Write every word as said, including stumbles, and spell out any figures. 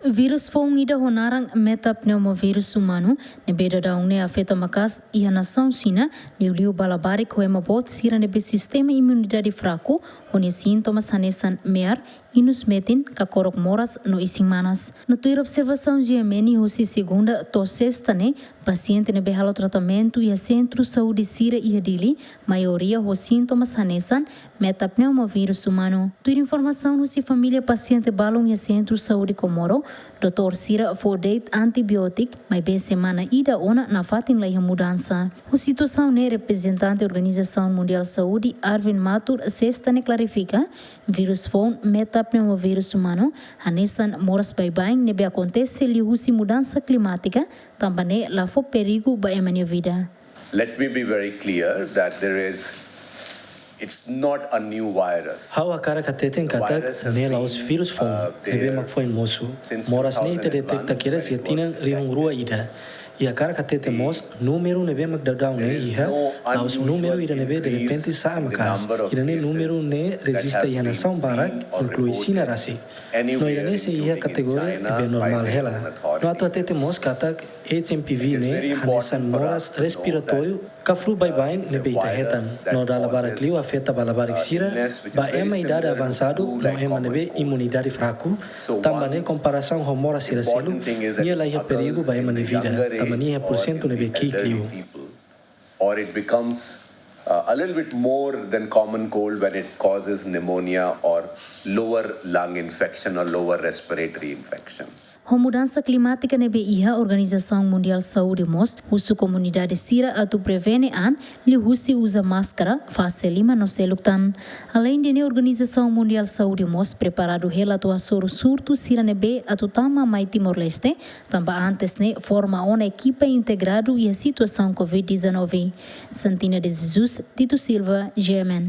Vírus foun ida ho naran metapneumovirus umanu ne'ebé daudaun ne'e afeta maka'as iha nasaun Xina, liuliu ba labarik ho ema boot sira ne'ebé sistema imunidade fraku, ho nia sintomas hanesan me'ar, inus metin, kakorok moras no isin manas. No tuir observasaun G M N, husi segunda to'o sesta ne'e, pasiente ne'ebé halo tratamentu iha sentru saúde sira iha Dili, maioria ho sintomas hanesan metapneumovirus umanu. Tuir informasaun husi família pasiente balun iha Sentru Saúde Comoro, doutór sira fó de'it antibiótiku, maibé semana ida ona nafatin la iha mudansa. Husi situasaun ne'e, reprezentante Organizasaun Mundiál Saúde, Arvin Matur, sesta ne'e klarifika, vírus foun metapneumovirus umanu hanesan moras baibain ne'ebé akontese liuhusi mudansa klimátika, tanba ne'e la fó perigu ba ema nia vida. Let me be very clear that there is, it's not a new virus. Ha'u hakarak hateten katak ne'e la'ós vírus foun ne'ebé mak foin mosu. Moras ne'e ita deteta kedas iha tinan rihun rua ida. I hakarak hateten mós, númeru ne'ebé mak daudaun ne'e iha la'ós númeru ida ne'ebé derrepente sa'e maka'as. Ida-ne'e númeru ne'e rejista iha nasaun barak, inklui Xina rasik. No ida-ne'e sei iha kategoria ne'ebé normál hela. No atu hateten mós katak H M P V ne'e hanesan moras respiratóriu ka flu baibain ne'ebé ita hetan, no dala barak liu afeta ba labarik sira, ba ema idade avansadu no ema ne'ebé imunidade fraku, tanba ne'e komparasaun ho moras sira seluk, nia la iha perigu ba ema nia vida, tanba nia iha porsentu ne'ebé ki'ik liu. Or it becomes uh, a little bit more than common cold when it causes pneumonia or lower lung infection or lower respiratory infection. Ho mudansa klimátika ne'ebé iha, Organizasaun Mundiál Saúde mós husu komunidade sira atu prevene an liuhusi uza máskara, fase liman no seluk tan. Aleinde ne'e, Organizasaun Mundiál Saúde mós preparadu hela atu hasoru surtu sira ne'ebé atu tama mai Timor-Leste, tanba antes ne'e forma ona ekipa integradu iha situasaun covid dezanove. Santina de Jesus, Tito Silva, G M N.